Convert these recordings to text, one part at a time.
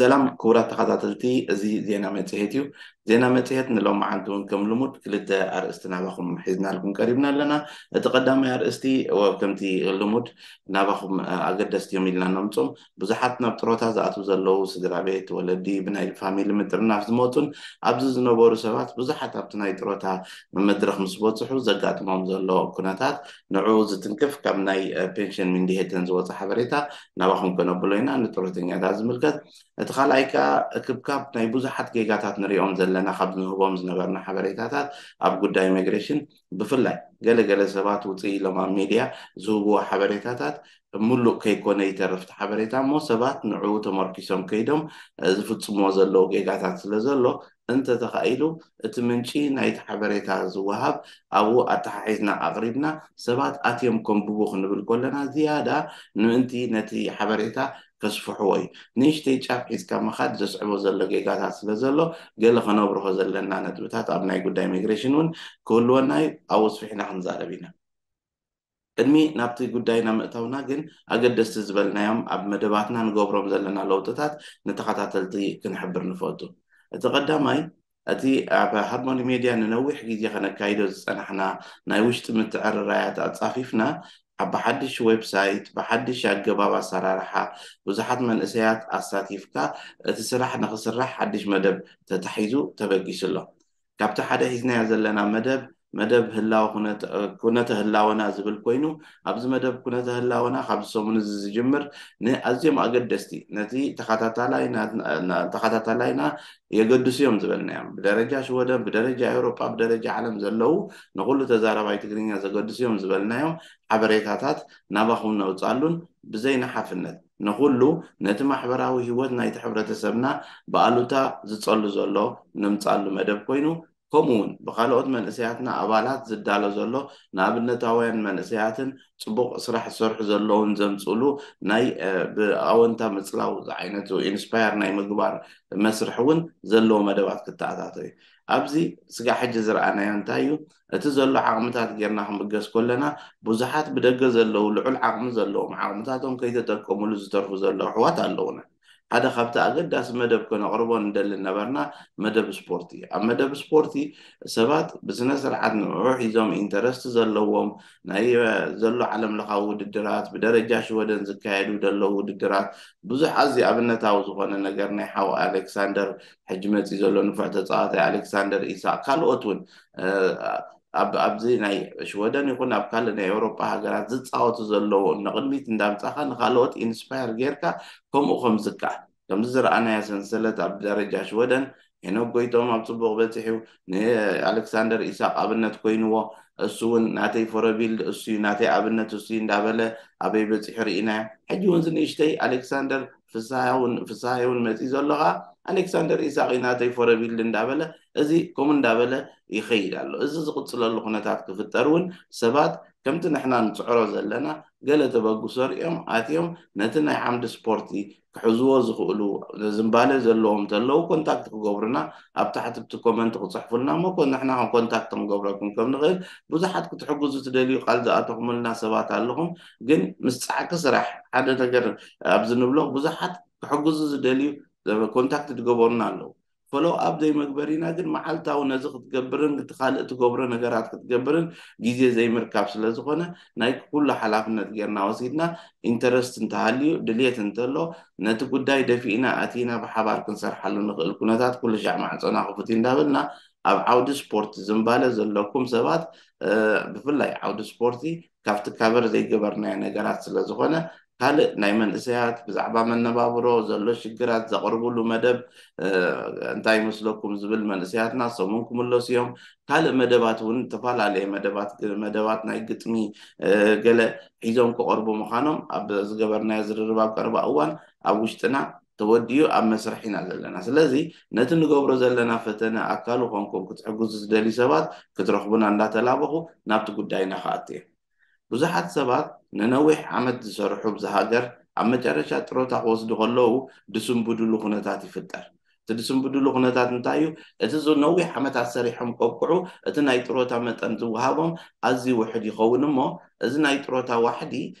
ሰላም ክቡራት ተኸታተልቲ፣ እዚ ዜና መጽሔት እዩ። ዜና መጽሔት ንሎማዓንቲ እውን ከም ልሙድ ክልተ ኣርእስቲ ናባኹም ሒዝናልኩም ቀሪብና ኣለና። እቲ ቀዳማይ ኣርእስቲ፣ ወ-፣ ከምቲ ልሙድ ናባኹም፣ እ፣ ኣገደስቲ እዮም ኢልና ነምጾም። ብዙሓት ናብ ጥሮታ ዝኣትዉ ዘለዉ ስድራ ቤት፣ ወለዲ፣ ብናይ ፋሚሊ ምጥርናፍ ዝሞቱን ኣብዚ ዝነበሩ ሰባት ብዙሓት ኣብቲ ናይ ጥሮታ መድረኽ ምስ በጽሑ ዘጋጥሞም ዘሎ ኩነታት፣ ንዕኡ ዝትንክፍ ካብ ናይ፣ እ፣ ፔንሽን ሚንዲሄተን ዝወጸ ሓበሬታ ናባኹም ከነብሎ ኢና። ንጥሮተኛታት ዝምልከት እቲ ካልኣይ ከኣ እክብካብ ናይ ብዙሓት ጌጋታት ንሪኦም ዘለና ካብ ንህቦም ዝነበርና ሓበሬታታት ኣብ ጉዳይ ኢሚግሬሽን፣ ብፍላይ ገለገለ ሰባት ውፅእ ኢሎም ኣብ ሚድያ ዝህብዎ ሓበሬታታት ምሉእ ከይኮነ ይተርፍ እቲ ሓበሬታ እሞ ሰባት ንዕኡ ተመርኪሶም ከይዶም፣ እ፣ ዝፍፅምዎ ዘለዉ ጌጋታት ስለ ዘሎ እንተተኻኢሉ እቲ ምንጪ ናይቲ ሓበሬታ ዝወሃብ ኣብኡ ኣተሓሒዝና ኣቕሪብና ሰባት ኣትዮም ከንብቡ ክንብል ከለና ዝያዳ ምእንቲ ነቲ ሓበሬታ ከስፍሕዎ እዩ። ንእሽተይ ጫፍ ሒዝካ ምኻድ ዘስዕቦ ዘሎ ጌጋታት ስለ ዘሎ ገለ ከነብርሆ ዘለና ነጥብታት ኣብ ናይ ጉዳይ ኢሚግሬሽን እውን ክህልወና እዩ። ኣብኡ ኣስፊሕና ክንዛረብ ኢና። ቅድሚ ናብቲ ጉዳይና ምእታውና ግን ኣገደስቲ ዝበልናዮም ኣብ መደባትና ንገብሮም ዘለና ለውጥታት ንተኸታተልቲ ክንሕብር ንፈቱ። እቲ ቀዳማይ እቲ ኣብ ሃርሞኒ ሜድያ ንነዊሕ ግዜ ከነካይዶ ዝጸናሕና ናይ ውሽጢ ምትዕርራያት ኣጻፊፍና፣ ኣብ ብሓድሽ ዌብሳይት፣ ብሓድሽ ኣገባብ ኣሰራርሓ፣ ብዙሓት መንእሰያት ኣሳቲፍካ፣ እቲ ስራሕ ንኽስራሕ ሓድሽ መደብ ተታሒዙ ተበጊሱ ኣሎ። ካብቲ ሓደ ሒዝናዮ ዘለና መደብ፣ መደብ ህላወ ኩነተ፣ ኩነተ ህላወና ዝብል ኮይኑ፣ ኣብዚ መደብ ኩነተ ህላወና ካብ ሰሙን እዚ ዝጅምር ንኣዝዮም ኣገደስቲ፣ ነቲ ተኸታታላይና፣ ና-፣ ተኸታታላይና የገድሱ እዮም ዝበልናዮም። ብደረጃ ሽወደን፣ ብደረጃ ኤውሮጳ፣ ብደረጃ ዓለም ዘለዉ ንኹሉ ተዛራባይ ትግርኛ ዘገድሱ እዮም ዝበልናዮም ሓበሬታታት ናባኹም ነውጻሉን ብዘይነሓፍነት ንኹሉ ነቲ ማሕበራዊ ህይወት ናይቲ ሕብረተሰብ ብኣሉታ ዝጸሉ ዘሎ ነምጻሉ መደብ ኮይኑ፣ ከምኡ እውን ብኻልኦት መንእሰያትና ኣባላት ዝዳሎ ዘሎ ንኣብነታውያን መንእሰያትን ጽቡቕ ስራሕ ዝሰርሑ ዘለውን ዘምጽእሉ ናይ፣ እ፣ ብኣወንታ ምጽላው ዝዓይነቱ ኢንስፓየር ናይ ምግባር መስርሕ እውን ዘለዎ መደባት ክተኣታቶ እዩ። ኣብዚ ስጋዕ ሕጂ ዝረኣናዮ እንታይ እዩ? እቲ ዘሎ ዓቕምታት ጌርና ክንብገስ ከለና፣ ብዙሓት ብደገ ዘለዉ ልዑል ዓቕሚ ዘለዎም ዓቕምታቶም ከይተጠቀሙሉ ዝተርፉ ዘለዉ ኣሕዋት ኣለዉና። ሓደ ካብቲ ኣገዳሲ መደብ ከነቕርቦ ንደሊ ነበርና መደብ ስፖርቲ። ኣብ መደብ ስፖርቲ ሰባት ብስነ ስርዓት ንዕኡ ሒዞም ኢንተረስት ዘለዎም ናይ፣ እ፣ ዘሎ ዓለም ለኻዊ ውድድራት፣ ብደረጃ ሽወደን ዝካየዱ ዘለዉ ውድድራት፣ ብዙሕ ኣዝዩ ኣብነታዊ ዝኾነ ነገር ናይ ሓው ኣሌክሳንደር፣ ሕጂ መጺኡ ዘሎ ንፉዕ ተጻዋታይ ኣሌክሳንደር ኢሳቅ፣ ካልኦት እውን፣ እ፣ ኣብ፣ ኣብዚ ናይ ሽወደን ይኹን ኣብ ካልእ ናይ ኤውሮጳ ሃገራት ዝጻወቱ ዘለዉ ንቕድሚት እንዳምጻኻ ንኻልኦት ኢንስፓየር ጌርካ ከምኡ ከም ዝከኣል፣ ከምዚ ዝረኣናዮ ሰንሰለት ኣብ ደረጃ ሽወደን ሄኖክ ጎይቶም ኣብ ጽቡቕ በጺሑ፣ ንኣሌክሳንደር ኢሳቅ ኣብነት ኮይንዎ፣ እሱ እውን ናተይ ፎረቢልድ እሱ እዩ፣ ናተይ ኣብነት እሱ እዩ እንዳበለ ኣበይ በጺሑ ርኢናዮ። ሕጂ እውን ዝንእሽተይ ኣሌክሳንደር ፍስሃ እውን፣ ፍስሃየ እውን መጺኡ ዘሎ ኸኣ ኣሌክሳንደር ኢሳቅ እዩ ናተይ ፎረቢልድ እንዳበለ፣ እዚ ከምኡ እንዳበለ ይኸይድ ኣሎ። እዚ ዝቕጽለሉ ኩነታት ክፍጠር እውን ሰባት ከምቲ ንሕና ንጽዕሮ ዘለና ገለ ተበግሶ ርኦም ኣትዮም ነቲ ናይ ዓምዲ ስፖርቲ ክሕዝዎ ዝኽእሉ ዝንባለ ዘለዎም እንተለዉ ኮንታክት ክገብሩና ኣብ ታሕቲ እቲ ኮመንት ክጽሕፉልና እሞ ኮ-፣ ንሕና ከም ኮንታክት ክንገብረኩም ከም ንኽእል ብዙሓት ክትሕግዙ ትደልዩ ቃል ዝኣተኹምልና ሰባት ኣለኹም። ግን ምስ ጻዕቂ ስራሕ ሓደ ነገር ኣብዚ ንብሎ ብዙሓት ክሕግዙ ዝደልዩ ኮንታክት ዝገበሩና ኣለዉ። ፎሎ ኣፕ ዘይመግበሪና ግን መዓልታዊ ነዚ ክትገብርን እቲ ካልእ ትገብሮ ነገራት ክትገብርን ግዜ ዘይምርካብ ስለ ዝኾነ ናይ ኩሉ ሓላፍነት ጌርና ወሲድና ኢንተረስት እንተሃልዩ ድልየት እንተሎ ነቲ ጉዳይ ደፊእና ኣቲና ብሓባር ክንሰርሓሉ ንኽእል ኩነታት ኩሉ ሻዕ ማዕጾና ክፉት እዩ እንዳበልና ኣብ ዓውዲ ስፖርት ዝንባለ ዘለኩም ሰባት፣ እ፣ ብፍላይ ዓውዲ ስፖርቲ ካብቲ ካቨር ዘይገበርናዮ ነገራት ስለ ዝኾነ ካልእ ናይ መንእሰያት ብዛዕባ መነባብሮ ዘሎ ሽግራት ዘቕርብሉ መደብ፣ እ፣ እንታይ ይመስለኩም ዝብል መንእሰያትና ሰሙን ክምለሱ እዮም። ካልእ መደባት እውን ዝተፈላለየ መደባት፣ መደባት ናይ ግጥሚ፣ እ፣ ገለ ሒዞም ክቐርቡ ምዃኖም ኣብ ዝገበርናዮ ዝርርብ ኣብ ቀረባ እዋን ኣብ ውሽጥና ተወዲኡ ኣብ መስርሕ ኢና ዘለና። ስለዚ ነቲ ንገብሮ ዘለና ፈተነ ኣካሉ ኮንኩም ክትሕግዙ ዝደልዩ ሰባት ክትረኽቡና እንዳተላበኹ ናብቲ ጉዳይና ክኣቱ እየ። ብዙሓት ሰባት ንነዊሕ ዓመት ዝሰርሑ ብዛ ሃገር ኣብ መጨረሻ ጥሮታ ክወስዱ ከለዉ ዝስንብድሉ ኩነታት ይፍጠር። እቲ ዝስንብድሉ ኩነታት እንታይ እዩ? እቲ ዝ- ነዊሕ ዓመታት ሰሪሖም ከብቅዑ እቲ ናይ ጥሮታ መጠን ዝወሃቦም ኣዝዩ ውሕድ ይኸውን እሞ፣ እዚ ናይ ጥሮታ ዋሕዲ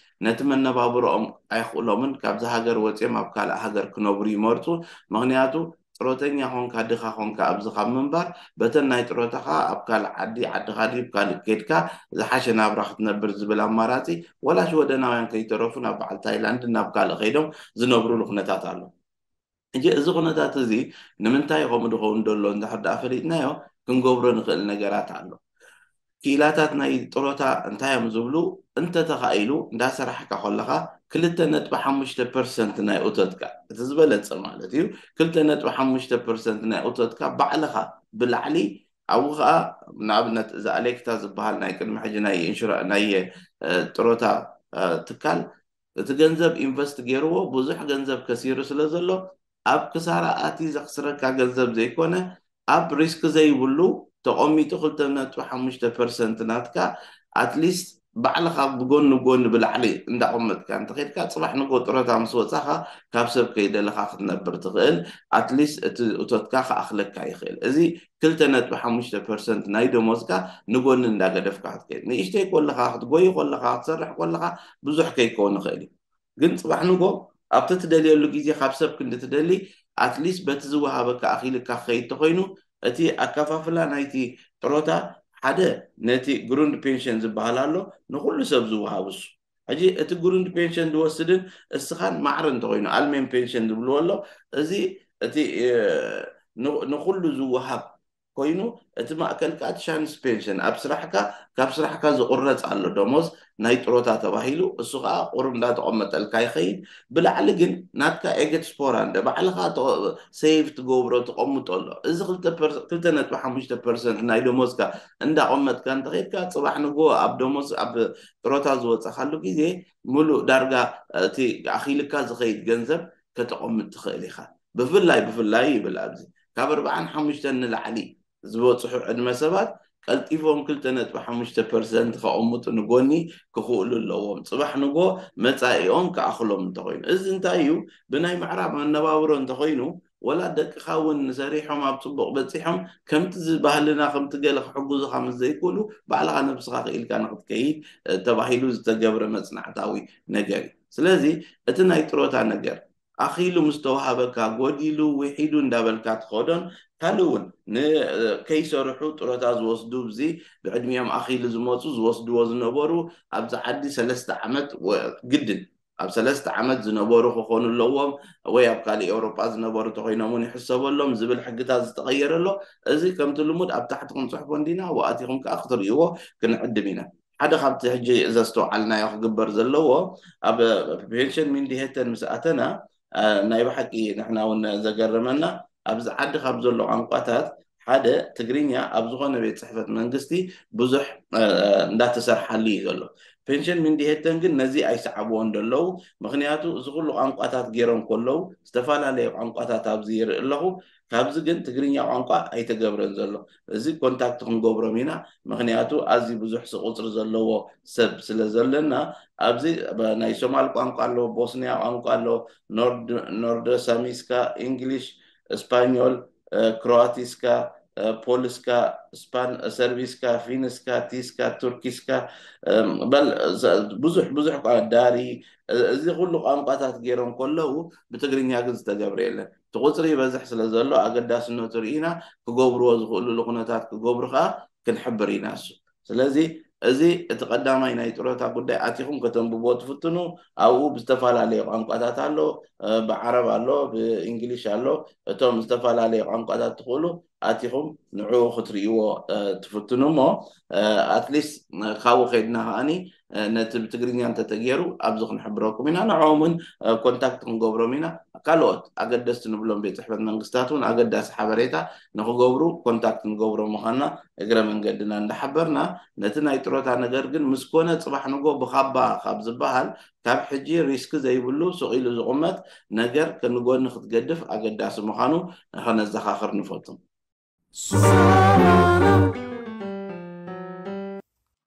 ነቲ መነባብሮኦም ኣየኽእሎምን። ካብዚ ሃገር ወፂኦም ኣብ ካልእ ሃገር ክነብሩ ይመርፁ። ምኽንያቱ ጥሮተኛ ኾንካ ድኻ ኾንካ ኣብዚ ካብ ምንባር፣ በተን ናይ ጥሮታኻ ኣብ ካልእ ዓዲ፣ ዓድኻ ድዩ ካልእ ከድካ ዝሓሸ ናብራ ክትነብር ዝብል ኣማራፂ፣ ወላ ሽወደናውያን ከይተረፉ ናብ በዓል ታይላንድ ናብ ካልእ ከይዶም ዝነብሩሉ ኩነታት ኣሎ። ሕጂ እዚ ኩነታት እዚ ንምንታይ ከምኡ ድኸውን ደሎ እንድሕር ደኣ ፈሊጥናዮ፣ ክንገብሮ ንኽእል ነገራት ኣሎ። ክኢላታት ናይ ጥሮታ እንታይ እዮም ዝብሉ? እንተተኻኢሉ እንዳሰራሕካ ከለኻ ክልተ ነጥቢ ሓሙሽተ ፐርሰንት ናይ እቶትካ፣ እቲ ዝበለጸ ማለት እዩ፣ ክልተ ነጥቢ ሓሙሽተ ፐርሰንት ናይ እቶትካ ባዕልኻ ብላዕሊ፣ ኣብኡ ኸኣ ንኣብነት እዚ ኣሌክታ ዝበሃል ናይ ቅድሚ ሕጂ ናይ ኢንሹራ ናይ እ፣ ጥሮታ እ፣ ትካል እቲ ገንዘብ ኢንቨስት ገይርዎ ብዙሕ ገንዘብ ከሲሩ ስለ ዘሎ፣ ኣብ ክሳራ ኣቲ ዘኽስረካ ገንዘብ ዘይኮነ፣ ኣብ ሪስክ ዘይብሉ ተቐሚጡ ክልተ ነጥቢ ሓሙሽተ ፐርሰንት ናትካ ኣትሊስት ባዕልኻ ብጎኒ ጎኒ ብላዕሊ እንዳቐመጥካ እንተኸድካ፣ ጽባሕ ንጎ ጥሮታ ምስ ወጻኻ ካብ ሰብ ከይደለኻ ክትነብር ትኽእል። ኣትሊስት እቲ እቶትካ ክኣኽለካ ይኽእል። እዚ ክልተ ነጥቢ ሓሙሽተ ፐርሰንት ናይ ደሞዝካ ንጎኒ እንዳገደፍካ ክትከይድ፣ ንእሽተይ ከለኻ ክትጎይ ከለኻ ክትሰርሕ ከለኻ ብዙሕ ከይከውን ይኽእል እዩ። ግን ጽባሕ ንጎ ኣብቲ ትደልየሉ ግዜ ካብ ሰብ ክንዲ ትደሊ ኣትሊስት በቲ ዝወሃበካ ኣኺልካ ክኸይድ ተኾይኑ፣ እቲ ኣከፋፍላ ናይቲ ጥሮታ ሓደ ነቲ ግሩንድ ፔንሽን ዝበሃል ኣሎ፣ ንኹሉ ሰብ ዝወሃብ እሱ። ሕጂ እቲ ግሩንድ ፔንሽን ዝወስድን እስኻን ማዕረ እንተኾይኑ ኣልሜን ፔንሽን ዝብልዎ ኣሎ። እዚ እቲ እ፣ ን- ንኹሉ ዝወሃብ ኮይኑ፣ እቲ ማእከል ከዓ እቲ ሻንስ ፔንሽን ኣብ ስራሕካ፣ ካብ ስራሕካ ዝቁረፅ ኣሎ ደሞዝ ናይ ጥሮታ ተባሂሉ፣ እሱ ከዓ ቁሩብ እንዳተቐመጠልካ ይኸይድ። ብላዕሊ ግን ናትካ ኤገት ስፖራንደ ባዕልኻ ሴቭ ትገብሮ ትቐምጦ ኣሎ። እዚ ክልተ ነጥቢ ሓሙሽተ ፐርሰንት ናይ ደሞዝካ እንዳቐመጥካ እንተኸይድካ፣ ፅባሕ ንጎ ኣብ ደሞዝ ኣብ ጥሮታ ዝወፀኻሉ ግዜ፣ ሙሉእ ዳርጋ እቲ ኣኺልካ ዝኸይድ ገንዘብ ከተቐምጥ ትኽእል ኢኻ። ብፍላይ ብፍላይ ይብል ኣብዚ ካብ ኣርባዓን ሓሙሽተን ንላዕሊ ዝበፅሑ ዕድመ ሰባት ቀልጢፎም ክልተ ነጥቢ ሓሙሽተ ፐርሰንት ከቐምጡ ንጎኒ ክኽእሉ ኣለዎም፣ ፅባሕ ንጎ መፃኢኦም ክኣኽሎም እንተኾይኑ። እዚ እንታይ እዩ? ብናይ ምዕራብ መነባብሮ እንተኾይኑ፣ ወላ ደቅኻ እውን ሰሪሖም ኣብ ፅቡቕ በፂሖም፣ ከምቲ ዝ- ባህልና ከምቲ ገለ ክሕግዙኻ ምስ ዘይክእሉ፣ ባዕልኻ ነብስኻ ክኢልካ ንክትከይድ እ፣ ተባሂሉ ዝተገብረ መፅናዕታዊ ነገር እዩ። ስለዚ እቲ ናይ ጥሮታ ነገር ኣኺሉ ምስ ተዋሃበካ፣ ጎዲሉ ውሒዱ እንዳበልካ ትኸዶን፣ ካልእ እውን ን- እ፣ ከይሰርሑ ጥሮታ ዝወስዱ፣ ብዚ ብዕድሚኦም ኣኺሉ ዝመፁ ዝወስድዎ ዝነበሩ፣ ኣብዚ ዓዲ ሰለስተ ዓመት ወ- ግድን ኣብ ሰለስተ ዓመት ዝነበሩ ክኾኑ ኣለዎም፣ ወይ ኣብ ካልእ ኤውሮጳ ዝነበሩ ተኾይኖም እውን ይሕሰበሎም ዝብል ሕግታት ዝተቐየረ ኣሎ። እዚ ከምቲ ልሙድ ኣብ ታሕቲ ክንፅሕፎ እንዲና፣ ኣብኡ ኣቲኹም ከዓ ክትርእይዎ ክንዕድም ኢና። ሓደ ካብቲ ሕጂ ዘስተውዓልናዮ ክግበር ዘለዎ፣ ኣብ ፔንሽን ሚንዲሄተን ምስ ኣተና፣ እ፣ ናይ ብሓቂ ንሕና እውን ዘገረመና፣ ኣብዚ ዓዲ ካብ ዘሎ ቋንቋታት ሓደ ትግርኛ ኣብ ዝኾነ ቤት ጽሕፈት መንግስቲ ብዙሕ እ፣ እንዳተሰርሓሉ እዩ ዘሎ። ፔንሽን ሚንዲሄተን ግን ነዚ ኣይሰዓብዎን ዘለዉ። ምኽንያቱ እዚ ኩሉ ቋንቋታት ገይሮም ከለዉ፣ ዝተፈላለየ ቋንቋታት ኣብዚ ይርኢ ኣለኹ። ካብዚ ግን ትግርኛ ቋንቋ ኣይተገብረን ዘሎ። እዚ ኮንታክት ክንገብሮም ኢና፣ ምኽንያቱ ኣዝዩ ብዙሕ ቁፅሪ ዘለዎ ሰብ ስለ ዘለና። ኣብዚ ብ- ናይ ሶማል ቋንቋ ኣሎ፣ ቦስኒያ ቋንቋ ኣሎ፣ ኖርድ ኖርደ ሳሚስካ፣ ኢንግሊሽ፣ ስፓኞል፣ እ፣ ክሮዋቲስካ፣ እ፣ ፖልስካ፣ ስፓን ሰርቢስካ፣ ፊንስካ፣ ቲስካ፣ ቱርኪስካ፣ እ፣ በል ዘ- ብዙሕ ብዙሕ ቋ- ዳሪ፣ እ፣ እዚ ኩሉ ቋንቋታት ገይሮም ከለዉ፣ ብትግርኛ ግን ዝተገብረ የለን። እቲ ቁፅሪ ይበዝሕ ስለ ዘሎ፣ ኣገዳስነቱ ርኢና፣ ክገብርዎ ዝኽእሉሉ ኩነታት ክገብሩ ከዓ ክንሕብር ኢና። እሱ ስለዚ እዚ እቲ ቀዳማይ ናይ ጥሮታ ጉዳይ ኣቲኹም ከተንብብዎ ትፍትኑ። ኣብኡ ብዝተፈላለየ ቋንቋታት ኣሎ፣ እ፣ ብዓረብ ኣሎ፣ ብእንግሊሽ ኣሎ። እቶም ዝተፈላለየ ቋንቋታት ትኽእሉ ኣቲኹም ንዕኡ ክትርእይዎ እ፣ ትፍትኑ እሞ፣ ኣትሊስት ካብኡ ከይድና ከዓኒ እ፣ ነቲ ብትግርኛ እንተተገይሩ ኣብዚ ክንሕብረኩም ኢና። ንዕኦም እውን እ፣ ኮንታክት ክንገብሮም ኢና። ካልኦት ኣገደስቲ ንብሎም ቤት ጽሕፈት መንግስታት እውን ኣገዳሲ ሓበሬታ ንክገብሩ ኮንታክት ንገብሮ ምዃንና እግረ መንገድና እንዳሓበርና፣ ነቲ ናይ ጥሮታ ነገር ግን ምስ ኮነ፣ ጽባሕ ንጎ ብኻባ ካብ ዝበሃል፣ ካብ ሕጂ ሪስክ ዘይብሉ ስቕ ኢሉ ዝቕመጥ ነገር ከንጎኒ ክትገድፍ ኣገዳሲ ምዃኑ ንኸነዘኻኽር ንፈቱ።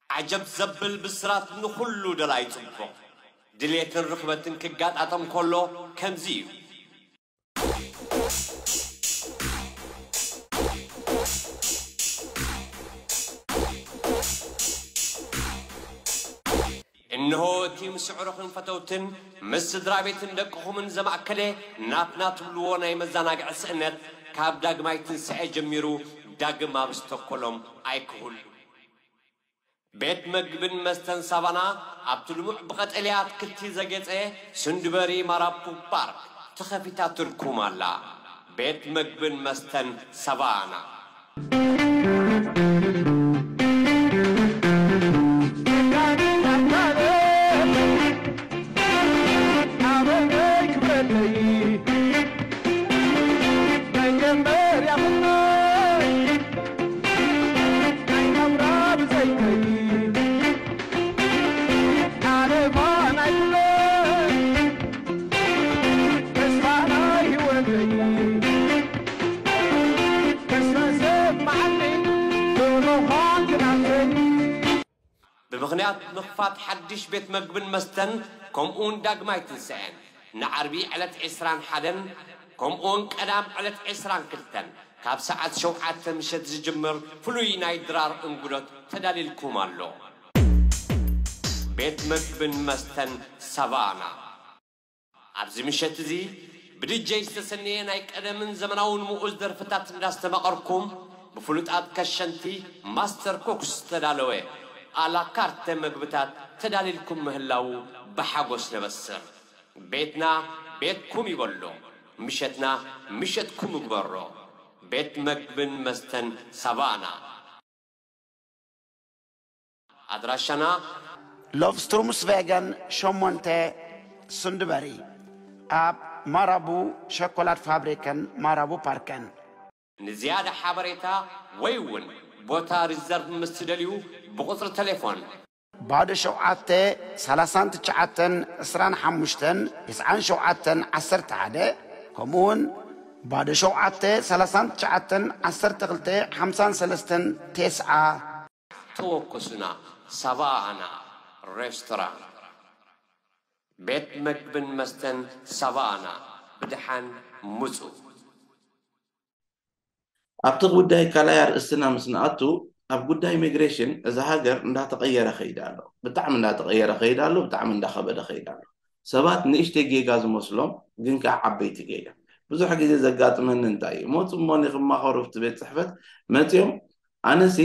ዓጀብ ዘብል ብስራት ንኹሉ ደላይ ጽቡቕ ድሌትን ርኽበትን ክጋጣጠም ከሎ ከምዚ እዩ። ንሆ እቲ ምስ ኣዕሩኽን ፈተውትን ምስ ስድራ ቤትን ደቅኹምን ዘማእከለ ናትና ትብልዎ ናይ መዘናግዒ ስእነት ካብ ዳግማይ ትንሳኤ ጀሚሩ ዳግም ኣብ ስቶኮሎም ኣይክህሉ። ቤት መግብን መስተን ሳቫና ኣብቲ ልሙዕ ብቐጠልያ ኣትክልቲ ዘጌጸ ስንዱበሪ ማራፑ ፓርክ ተኸፊታትልኩም ኣላ። ቤት መግብን መስተን ሳቫና። ብምኽንያት ምኽፋት ሓድሽ ቤት መግብን መስተን ከምኡውን ዳግማይ ትንሳኤን ንዓርቢ ዕለት ዕስራን ሓደን ከምኡውን ቀዳም ዕለት ዕስራን ክልተን ካብ ሰዓት ሸውዓተ ምሸት ዝጅምር ፍሉይ ናይ ድራር እንጉዶት ተዳልይልኩም ኣሎ። ቤት መግብን መስተን ሳቫና። ኣብዚ ምሸት እዚ ብዲጀይ ዝተሰነየ ናይ ቀደምን ዘመናውን ምኡዝ ደርፍታት እንዳስተማቐርኩም ብፍሉጣት ከሸንቲ ማስተር ኮክስ ዝተዳለወ ኣላካርተ መግብታት ተዳልይልኩም ምህላዉ ብሓጎስ ነበስር። ቤትና ቤትኩም ይበሎ፣ ምሸትና ምሸትኩም ይግበሮ። ቤት መግብን መስተን ሳቫና። ኣድራሻና ሎቭስትሩምስቬገን ሸሞንተ፣ ሱንድበሪ፣ ኣብ ማራቡ ሸኮላት ፋብሪክን ማራቡ ፓርክን። ንዝያዳ ሓበሬታ ወይ እውን ቦታ ሪዘርቭ ምስ ትደልዩ ብቁፅሪ ቴሌፎን ባዶ ሸውዓተ፣ ሰላሳን ትሽዓተን፣ ዕስራን ሓሙሽተን፣ ተስዓን ሸውዓተን፣ ዓሰርተ ሓደ፣ ከምኡውን ባዶ ሸውዓተ፣ ሰላሳን ትሽዓተን፣ ዓሰርተ ክልተ፣ ሓምሳን ሰለስተን፣ ተስዓ። ተወከሱና። ሳቫና ሬስቶራንት፣ ቤት መግብን መስተን ሳቫና። ብድሓን ምፁ። ኣብቲ ጉዳይ ካልኣይ ኣርእስትና ምስ ንኣቱ፣ ኣብ ጉዳይ ኢሚግሬሽን እዛ ሃገር እንዳተቐየረ ከይዳ ኣሎ። ብጣዕሚ እንዳተቐየረ ከይዳ ኣሎ፣ ብጣዕሚ እንዳኸበደ ከይዳ ኣሎ። ሰባት ንእሽተይ ጌጋ ዝመስሎም ግን ከዓ ዓበይቲ ጌጋ። ብዙሕ ግዜ ዘጋጥመኒ እንታይ እዩ፣ መፁ እሞ ክማኸሩ ኣብቲ ቤት ፅሕፈት መፅዮም፣ ኣነሲ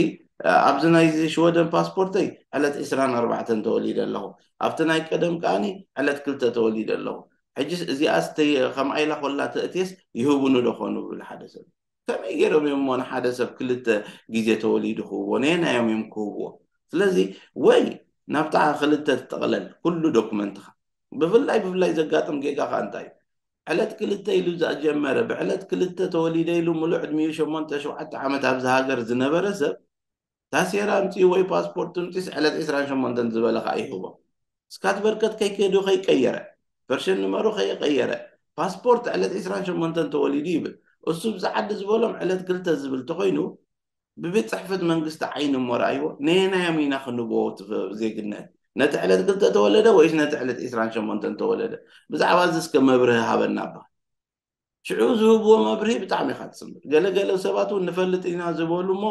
ኣብዚ ናይዚ ሽወደን ፓስፖርተይ ዕለት ዕስራን ኣርባዕተን ተወሊደ ኣለኹ፣ ኣብቲ ናይ ቀደም ከዓኒ ዕለት ክልተ ተወሊደ ኣለኹ። ሕጅስ እዚኣስ ተይ-፣ ከምኣ ኢላ ኮላ ተእትየስ ይህቡኒ ዶ ኾኑ? ብብል ሓደ ሰብ። ከመይ ገይሮም እዮም እሞ ንሓደ ሰብ ክልተ ግዜ ተወሊዱ ክህብዎ? ነየናዮም እዮም ክህብዎ? ስለዚ ወይ ናብታ ክልተ ትጠቕለል ኩሉ ዶክመንትኻ። ብፍላይ ብፍላይ ዘጋጥም ጌጋ ኸኣ እንታይ እዩ? ዕለት ክልተ ኢሉ ዝጀመረ፣ ብዕለት ክልተ ተወሊደ ኢሉ ሙሉእ ዕድሚኡ ሸሞንተ ሸውዓተ ዓመት ኣብዚ ሃገር ዝነበረ ሰብ ታሴራ ኣምፅኡ ወይ ፓስፖርት ኣምፅኡስ ዕለት ዕስራን ሸሞንተን ዝበለ ኸኣ ይህቦ። ስካት በርከት ከይከዱ ከይቀየረ፣ ፐርሸን ንመሩ ከይቀየረ፣ ፓስፖርት ዕለት ዕስራን ሸሞንተን ተወሊዱ ይብል። እሱ ብዚ ዓዲ ዝበሎም ዕለት ክልተ ዝብል ተኾይኑ፣ ብቤት ፅሕፈት መንግስቲ ዓይኒ እሞ ረኣይዎ፣ ነየናዮም ኢና ክንቦ እቲ ዜግነት? ነቲ ዕለት ክልተ ተወለደ ወይስ ነቲ ዕለት ዕስራን ሸሞንተን ተወለደ? ብዛዕባ እዚ እስከ መብርሂ ሃበና እባ። ሽዑ ዝህብዎ መብርሂ ብጣዕሚ ኢኻ ትስምዕ። ገለ ገለ ሰባት እውን ንፈልጥ ኢና ዝበሉ እሞ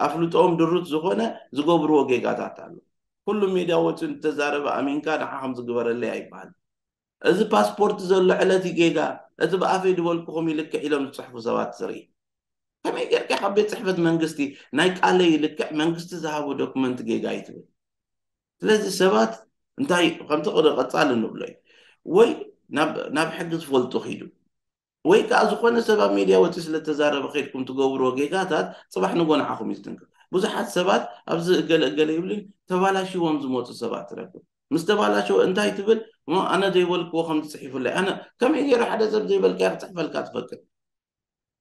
ኣፍልጦኦም ድሩት ዝኾነ ዝገብርዎ ጌጋታት ኣሎ። ኩሉ ሜድያ ወፂኡ እንተዛረበ ኣሚንካ ንዓ ከም ዝግበረለይ ኣይበሃል። እዚ ፓስፖርት ዘሎ ዕለት እዩ ጌጋ፣ እቲ ብኣፈይ ዝበልኩኹም እዩ ልክዕ ኢሎም ዝፅሕፉ ሰባት ትርኢ። ከመይ ጌርካ ካብ ቤት ፅሕፈት መንግስቲ ናይ ቃለይ ልክዕ መንግስቲ ዝሃቦ ዶክመንት ጌጋ እዩ ትብል? ስለዚ ሰባት እንታይ ከምቲ ቅድ-፣ ቀጻሊ ንብሎ እዩ። ወይ ናብ፣ ናብ ሕጊ ዝፈልጡ ኪዱ። ወይ ከኣ ዝኾነ ሰብ ኣብ ሜድያ ወጺኡ ስለ ተዛረበ ከይድኩም ትገብርዎ ጌጋታት ጽባሕ ንጎ ንዓኹም እዩ ዝትንክፍ። ብዙሓት ሰባት ኣብዚ እገለ እገለ ይብልን ተባላሽዎም ዝመጹ ሰባት ትረክብ። ምስ ተባላሸወ እንታይ ትብል? እሞ ኣነ ዘይበልክዎ ከምዚ ጽሒፉለይ። ኣነ ከመይ ገይረ ሓደ ሰብ ዘይበልካዮ ክጽሕፈልካ ትፈቅድ?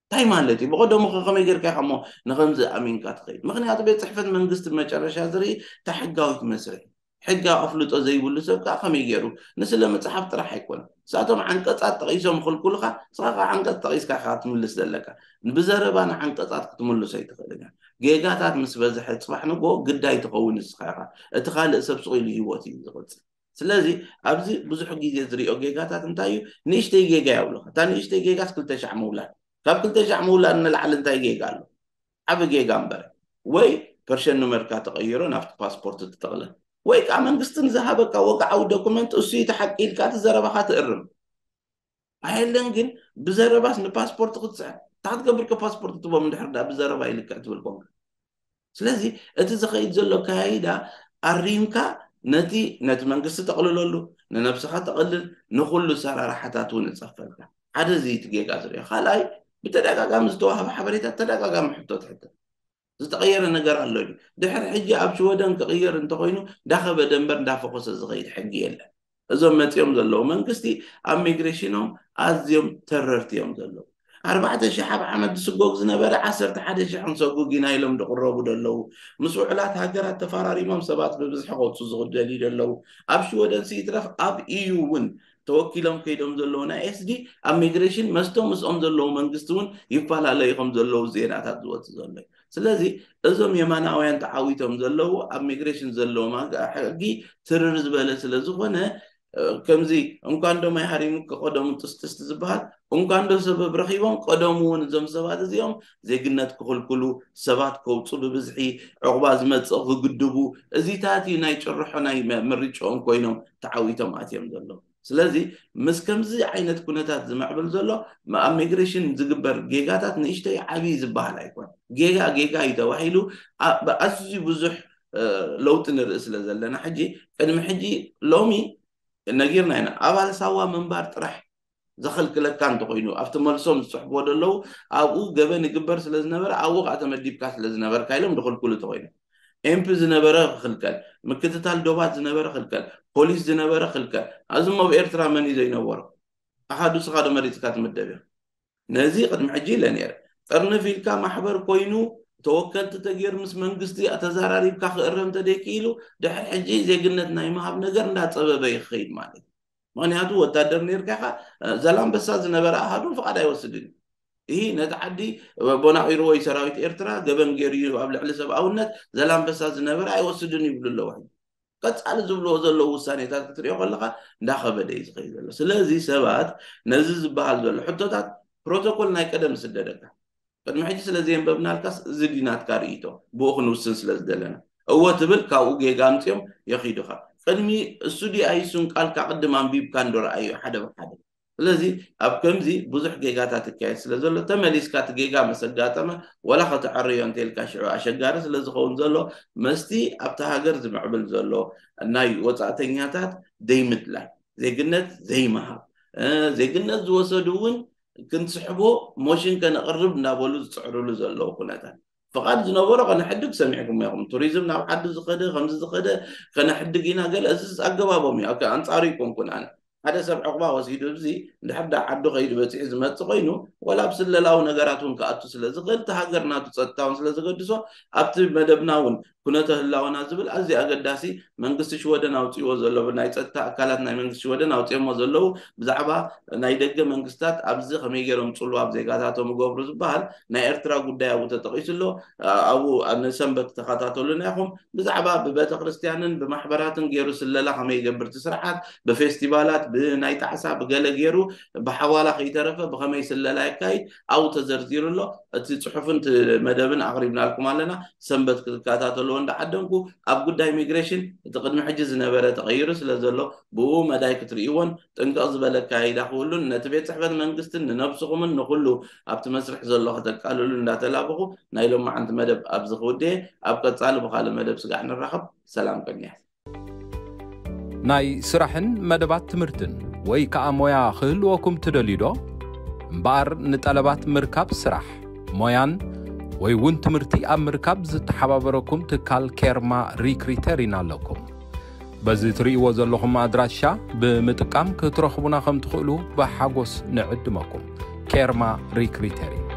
እንታይ ማለት እዩ? ብቐደሙ ከ ከመይ ጌርካ ኢኻ እሞ ንኸምዚ ኣሚንካ ትኸይድ? ምኽንያቱ ቤት ጽሕፈት መንግስቲ መጨረሻ ዝርኢ እታ ሕጋዊት መስርሕ። ሕጋዊ ኣፍልጦ ዘይብሉ ሰብ ከኣ ከመይ ገይሩ? ንስለ መጽሓፍ ጥራሕ ኣይኮነን። ንሳቶም ዓንቀጻት ጠቒሶም ይኽልክሉኻ፣ ንስኻ ከኣ ዓንቀጽ ጠቒስካ ኢኻ ክትምልስ ዘለካ። ብዘረባ ንዓንቀጻት ክትምልሶ ኣይትኽእልን ኢኻ። ጌጋታት ምስ በዝሐ ጽባሕ ንግሆ ግዳይ ትኸውን ንስኻ ኢኻ። እቲ ካልእ ሰብ ስቕ ኢሉ ህይወቱ እዩ ዝቕጽል። ስለዚ ኣብዚ ብዙሕ ግዜ ዝሪኦ ጌጋታት እንታይ እዩ? ንእሽተይ ጌጋ ይብሉኻ። እታ ንእሽተይ ጌጋስ ክልተ ሻዕ ምውላድ። ካብ ክልተ ሻዕ ምውላድ ንላዕሊ እንታይ ጌጋ ኣሎ? ዓቢ ጌጋ እምበር። ወይ ፐርሸን ኑመርካ ተቐይሮ ናብቲ ፓስፖርት ትጥቕለል። ወይ ከዓ መንግስቲ ንዝሃበካ ወግዓዊ ዶኩመንት እሱ እዩ እቲ ሓቂ ኢልካ እቲ ዘረባኻ ትእርም። ኣየለን ግን ብዘረባስ ንፓስፖርት ክትስዕር እንታይ ክትገብር? ከ ፓስፖርት ትቦም እንድሕር ዳ ብዘረባ ይልክዕ ትብል ኮንካ። ስለዚ እቲ ዝኸይድ ዘሎ ኣካያይዳ ኣሪምካ ነቲ ነቲ መንግስቲ ተቕልለሉ፣ ንነብስኻ ተቕልል፣ ንኹሉ ሰራርሓታት እውን እፀፈልካ። ሓደ እዚ እቲ ጌጋ ዝሪኦ። ካልኣይ ብተደጋጋሚ ዝተዋህበ ሓበሬታ ተደጋጋሚ ሕቶ ትሕተ ዝተቐየረ ነገር ኣሎ እዩ። ድሕሪ ሕጂ ኣብ ሽወደን ክቕየር እንተኾይኑ እንዳኸበደ እምበር እንዳፈኾሰ ዝኸይድ ሕጊ የለን። እዞም መፂኦም ዘለዉ መንግስቲ ኣብ ሚግሬሽኖም ኣዝዮም ተረርቲ እዮም ዘለዉ። ኣርባዕተ ሺሕ ኣብ ዓመት ዝስጎግ ዝነበረ ዓሰርተ ሓደ ሺሕ ክንሰጉግ ኢና ኢሎም ዝቕረቡ ዘለዉ ምስ ውዕላት ሃገራት ተፈራሪሞም ሰባት ብብዝሒ ከውፁ ዝኽደል እዩ ዘለዉ። ኣብ ሽወደን ይትረፍ ኣብ ኢዩ እውን ተወኪሎም ከይዶም ዘለዉ ናይ ኤስዲ ኣብ ሚግሬሽን መስቶም ምስኦም ዘለዉ መንግስቲ እውን ይፈላለዩ ከም ዘለዉ ዜናታት ዝወፅ ዘሎ እዩ። ስለዚ እዞም የማናውያን ተዓዊቶም ዘለዉ ኣብ ሚግሬሽን ዘለዎም ሕጊ ትርር ዝበለ ስለ ዝኾነ ከምዚ እንኳን ዶ ማይ ሃሪሙ ቀደሙ ጥስጥስቲ ዝበሃል እንኳን ዶ ሰበብ ረኺቦም ቀደሙ እውን እዞም ሰባት እዚኦም ዜግነት ክኽልክሉ ሰባት ከውፁ ብብዝሒ ዕቑባ ዝመፅእ ክግድቡ እዚታት እዩ ናይ ጭርሖ ናይ ምርጭኦም ኮይኖም ተዓዊቶም ኣትዮም ዘለዉ። ስለዚ ምስ ከምዚ ዓይነት ኩነታት ዝምዕብል ዘሎ ኣብ ሚግሬሽን ዝግበር ጌጋታት ንእሽተይ ዓብዪ ዝበሃል ኣይኮን። ጌጋ ጌጋ እዩ ተባሂሉ ኣዝዩ ብዙሕ ለውጢ ንርኢ ስለ ዘለና ሕጂ ቅድሚ ሕጂ ሎሚ ነጊርና ኢና። ኣባል ሳዋ ምንባር ጥራሕ ዘኸልክለካ እንተኮይኑ ኣብቲ መልሶም ዝፅሕፍዎ ዘለዉ ኣብኡ ገበን ይግበር ስለ ዝነበረ ኣብኡ ከዓ ተመዲብካ ስለ ዝነበርካ ኢሎም ዝኽልክሉ እንተኮይኑ ኤምፒ ዝነበረ ክኽልከል፣ ምክትታል ዶባት ዝነበረ ክልከል፣ ፖሊስ ዝነበረ ክልከል። ኣብዚ ኣብ ኤርትራ መን እዩ ዘይነበሮ? ኣሃዱ ስኻ ዶ መሪፅካ ትምደብ ኢኻ? ነዚ ቅድሚ ሕጂ ኢለ ነይረ። ጥርንፍ ኢልካ ማሕበር ኮይኑ ተወከልቲ ተገይሩ ምስ መንግስቲ ተዘራሪብካ ክእረም ተደይክኢሉ ድሕሪ ሕጂ ዜግነት ናይ ምሃብ ነገር እንዳፀበበ ይኸይድ ማለት እዩ። ምክንያቱ ወታደር ነርካ ኢኻ። ዘላንበሳ ዝነበረ ኣሃዱ ፍቓድ ኣይወስድን እዩ። ይህ ነቲ ዓዲ ቦናቂርዎ እዩ ሰራዊት ኤርትራ ገበን ገይሩ እዩ ኣብ ልዕሊ ሰብኣውነት ዘላንበሳ ዝነበረ ኣይወስድን ይብሉ ኣለዉ። ቀፃሊ ዝብልዎ ዘለዉ ውሳኔታት ክትሪኦ ከለካ እንዳኸበደ እዩ ዝኸይድ ዘሎ። ስለዚ ሰባት ነዚ ዝበሃል ዘሎ ሕቶታት ፕሮቶኮል ናይ ቀደም ስደደካ ቅድሚ ሕጂ ስለ ዘየንበብናልካስ እዚ ድዩ ናትካ ርእይቶ ብኡ ክንውስን ስለ ዝደለና እወ ትብል ካብኡ ጌጋ ኣምፅኦም የኺዱኻ ቅድሚ እሱ ድዩ ኣይሱን ቃልካ ቅድም ኣንቢብካ እንዶ ረኣዮ ሓደ ብሓደ ስለዚ ኣብ ከምዚ ብዙሕ ጌጋታት ይካየድ ስለ ዘሎ ተመሊስካ እቲ ጌጋ መሰጋጠመ ወላ ከተዐርዮ እንተልካ ሽዑ ኣሸጋሪ ስለ ዝኸውን ዘሎ መስቲ ኣብቲ ሃገር ዝምዕብል ዘሎ ናይ ወፃእተኛታት ዘይምድላይ ዜግነት ዘይምሃብ ዜግነት ዝወሰዱ እውን ክንስሕቦ ሞሽን ከነቕርብ እናበሉ ዝፅዕርሉ ዘለዉ ኩነታት ፍቓድ ዝነበሮ ከነሕድግ ሰሚዕኩም ኢኹም ቱሪዝም ናብ ዓዲ ዝኸደ ከምዚ ዝኸደ ከነሕድግ ኢና ገለ እዚ ኣገባቦም እዩ ኣንፃሩ ይኮንኩን ኣነ ሓደ ሰብ ዕቑባ ወሲዱ እዚ እንድሕር ዳ ዓዱ ከይዱ በፂሑ ዝመፅእ ኮይኑ ወላ ኣብ ስለላዊ ነገራት እውን ክኣቱ ስለ ዝኽእል እቲ ሃገር ናቱ ፀጥታ እውን ስለ ዘገድሶ ኣብቲ መደብና እውን ኩነተ ህላወና ዝብል ኣዝዩ ኣገዳሲ መንግስቲ ሽወደን ኣውፅእዎ ዘሎ ናይ ፀጥታ ኣካላት ናይ መንግስቲ ሽወደን ኣውፅኦሞ ዘለዉ ብዛዕባ ናይ ደገ መንግስታት ኣብዚ ከመይ ገይሮም ፅልዋ ኣብ ዜጋታቶም ይገብሩ ዝበሃል ናይ ኤርትራ ጉዳይ ኣብኡ ተጠቂሱ ኣሎ ኣብኡ ንሰንበት ተኸታተሉና ኢኹም ብዛዕባ ብቤተ ክርስቲያንን ብማሕበራትን ገይሩ ስለላ ከመይ ይገብር እቲ ስርዓት ብፌስቲቫላት ብናይ ጣዕሳ ብገለ ገይሩ ብሓዋላ ከይተረፈ ብኸመይ ስለላ የካይድ ኣብኡ ተዘርዚሩ ኣሎ እቲ ፅሑፍን መደብን ኣቕሪብናልኩም ኣለና ሰንበት ክትከታተልዎ እንዳዓደምኩ ኣብ ጉዳይ ሚግሬሽን እቲ ቅድሚ ሕጂ ዝነበረ ተቐይሩ ስለ ዘሎ ብኡ መዳይ ክትርእይዎን ጥንቅቕ ዝበለ ኣካይዳ ክህሉን ነቲ ቤት ፅሕፈት መንግስትን ንነብስኹምን ንኹሉ ኣብቲ መስርሕ ዘሎ ከተቃልሉ እንዳተላበኹ ናይ ሎማዓንቲ መደብ ኣብዚ ክውድየ ኣብ ቀፃሊ ብካልእ መደብ ስጋዕ ንራኸብ ሰላም ቅንያት ናይ ስራሕን መደባት ትምህርትን ወይ ከኣ ሞያ ክህልወኩም ትደልዩ ዶ? እምበኣር ንጠለባት ምርካብ ስራሕ፣ ሞያን ወይ እውን ትምህርቲ ኣብ ምርካብ ዝተሓባበረኩም ትካል ኬርማ ሪክሪተር ኢና ኣለኩም። በዚ ትርእይዎ ዘለኹም ኣድራሻ ብምጥቃም ክትረኽቡና ከም ትኽእሉ ብሓጎስ ንዕድመኩም። ኬርማ ሪክሪተር እዩ።